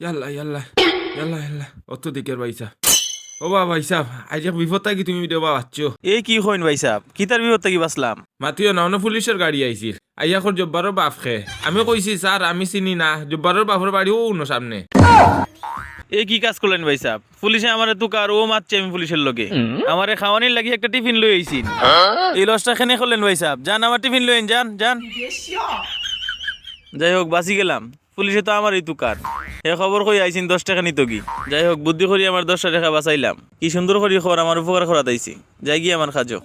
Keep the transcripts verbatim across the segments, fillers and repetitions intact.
ইয়াল্লা, ইয়াল্লা, ইয়াল্লা, ইয়াল্লা। অত দিকের ভাইসাব। ও বা ভাইসাব, আইজ এক বিপদ থাকি তুমি রে বা বাঁচছো। এ কি কইন ভাইসাব? কিতার বিপদ থাকি বাঁচলাম? মাতিও না, অনো পুলিশর গাড়ি আইছিল। আইয়া কর জব্বারর বাফরে। আমি কইছি, "স্যার, আমি চিনি না, জব্বারর বাফর বাড়ি অউ অনো সামনে।" এ কি কাজ করলাইন ভাইসাব? পুলিশে আমারে তুকার, অউ মাতছি আমি পুলিশর লগে। আমারে খাওয়ানির লাগি একটা টিফিন লই আইছিল। এই লসটা কেনে করলাইন ভাইসাব? যান, আমার টিফিন লই আইন, যান, যান। যাই হোক, বাঁচি গেলাম। পুলিশে তো আমারেউ তুকার। হে খবর কই আইছইন দশ টেকা নিতোগি। যাই হোক, বুদ্ধি করি আমার দশটা টেকা বাঁচাইলাম। কি সুন্দর করি খবর আমার উপকার করাত আইছে। যাইগি আমার কাজো।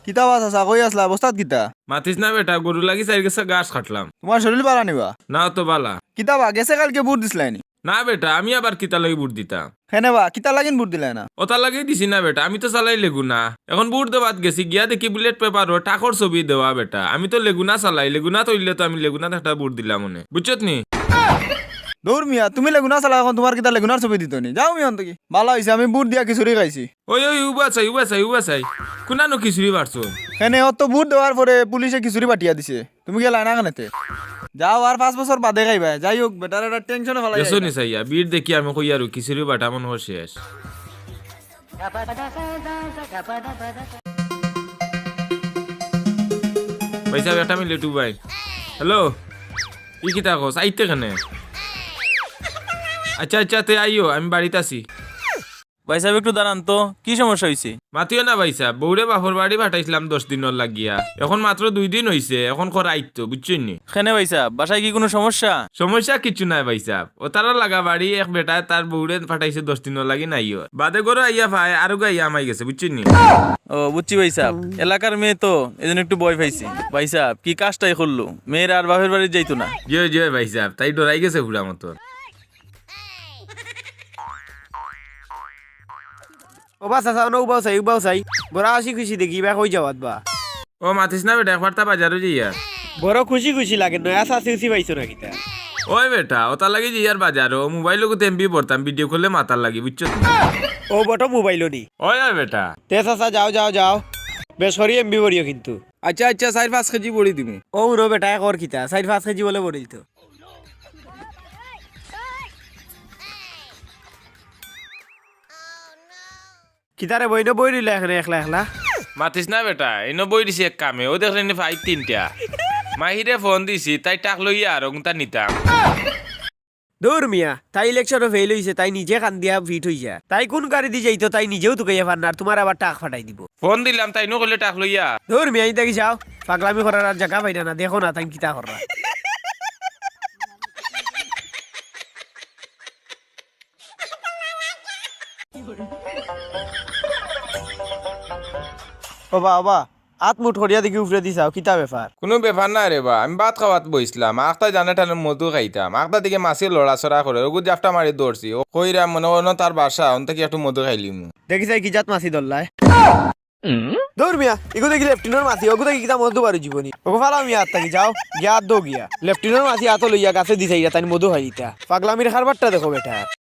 কিতা বা চাচা, কই আছলা? বস্তাত কিতা? মাতিস না বেটা, গরুর লাগি চাইর গেছা ঘাস কাটলাম। তুমার শরীর বালা নি বা? না তো বালা। কিতা বা, গেছে কাইলকে ভুট দিছলায় নি? না বেটা, আমি আবার কিতার লাগি ভুট দিতাম? কেনে বা, কিতার লাগিন ভুট দিলায় না? অতার লাগি দিছি না বেটা, আমি তো চালাই লেগুনা। এখন ভুট দেওয়াত গেছি, গিয়া দেখি বুলেট পেপারো ট্রাকর ছবি দেওয়া বেটা। আমি তো লেগুনা চালাই, লেগুনা তো অইলে তো আমি লেগুনাত একটা ভুট দিলাম অনে। বুঝছত নি? দূর মিয়া, তুমি লেগুনা চালাও, এখন তুমার কিতা লেগুনার ছবি দিতো নি? যাও মিয়া অন থাকি। বালা অইছে, আমি ভুট দিয়া খিচুড়ি খাইছি। ওই, ওই, উবা চাই, উবা চাই, উবা চাই। কুনানো খিচুড়ি বাড়ছো? কেনে, অত ভুট দেওয়ার পরে পুলিশে খিচুড়ি বাটিয়া দিছে। তুমি গেলায় না কেনেতে? যাও, আর পাঁচ বছর বাদে খাইবায়। যাই হোক, বেটার একটা টেনশনে ফালাই গেছো আইবা। নি চাইয়া, ভুট দেখি আমি কইয়ার খিচুড়ি বাটা মনো অয় শেষ। ভাইসাব, একটা মিনিট, উবাই। হ্যালো, ই কিতা কস? আইতে কেনে? আচ্ছা, আচ্ছা, তে আইও, আমি বাড়িত আছি। ভাইসাব, একটু দাঁড়ান তো, কি সমস্যা অইছে? মাতিও না ভাইসাব, বউরে বাফর বাড়ি পাঠাইছলাম দশ দিনর লাগিয়া, এখন মাত্র দুই দিন অইছে, এখন কর আইতো, বুঝছইন নি? কেনে ভাইসাব, বাসায় কি কুনু সমস্যা? সমস্যা কিচ্ছু নাই ভাইসাব, অতারও লাগা বাড়ি এক বেটায় তার বউরে পাঠাইছে দশ দিনর লাগি নাইওর। বাদে ঘরো আইয়া পায়, আরোগু আইয়া হামাই গেছে, বুঝছইন নি? ও, বুঝছি ভাইসাব, এলাকার মেয়ে তো, এজন্য একটু ভয় পাইছে। ভাইসাব, কি কাজটাই করলো, মেয়ের আর বাফর বাড়িত যাইতো না। জি অয়, জি অয় ভাইসাব, তাই ডরাই গেছে পুরা মতন। ও বা চাচা, অনো উবাও চাই, উবাও চাই। বড় হাসি খুশি দেখি, ইবা কই যাওয়াত বা? ও মাতিস না বেটা, একবার তা বাজারো যাইয়া। বড় খুশি খুশি লাগে, নয়া চাচি উচি পাইছো না কিতা? ওই বেটা, অতার লাগি যাইয়ার বাজারো, মোবাইলো গুতে এমবি ভরতাম, ভিডিও কলে মাতার লাগি, বুঝছো তুমি? ও বটো মোবাইলো নি? ওই, ওই বেটা। তে চাচা, যাও, যাও, যাও। বেশ করি এমবি ভরিও কিন্তু। আচ্ছা, আচ্ছা, চাইর পাঁচ কেজি ভরি দিমু। ও হুনো বেটা, এক অর কিতা, চাইর পাঁচ কেজি বলে ভরি দিত। কিতারে বইন, বই রইলা এখানে একলা একলা? মাতিস না বেটা, ইনো বই দিছি এক কামে, ও দেখলে নি ফাইট তিনটা। মাহিরে ফোন দিছি, তাই টাক লইয়া আর অগুনতা নিতাম। দূর মিয়া, তাই ইলেকশনো ফেইল অইছে, তাই নিজে কান্দিয়া ফিট অইযা। তাই কুন গাড়িদি যাইতো, তাই নিজেউ তুকাইয়া পার না, আর তুমার আবার টাক ফাটাই দিবো। ফোন দিলাম, তাইনও কইলে টাক লইয়া। দূর মিয়া, ইন থাকি যাও, পাগলামি করার আর জাগা পাইরা না, দেখো না তাইন কিতা কররা। ওবা, ওবা, আত মুঠ করিয়া দেখি উপরেদি চাও, কিতা ব্যাপার? কুনু ব্যাপার নায় রে বা, আমি ভাত খাওয়াত বইছলাম, আখতায় জানে টানে মধু খাইতাম, আখতা দেখি মাছি লড়াচড়া করের, অগু জাপটা মারি ধরছি, ও কইরা মনো অয় তার বাসা, অন থাকি একটু মধু খাইলিমু। দেখি চাই কি জাত মাছি ধরলায়। দূর মিয়া, ইগু দেখি লেফটিনর মাছি, অগু দেখি কিতা মধু বারো জীবনী। অগু ফালাও মিয়া আত থাকি, যাও, গিয়া আত দো গিয়া। লেফটিনর মাছি আতো লইয়া গাছেদি চাইরা তাইন মধু খাইলিতা। পাগলামির কারবারটা দেখো বেটা।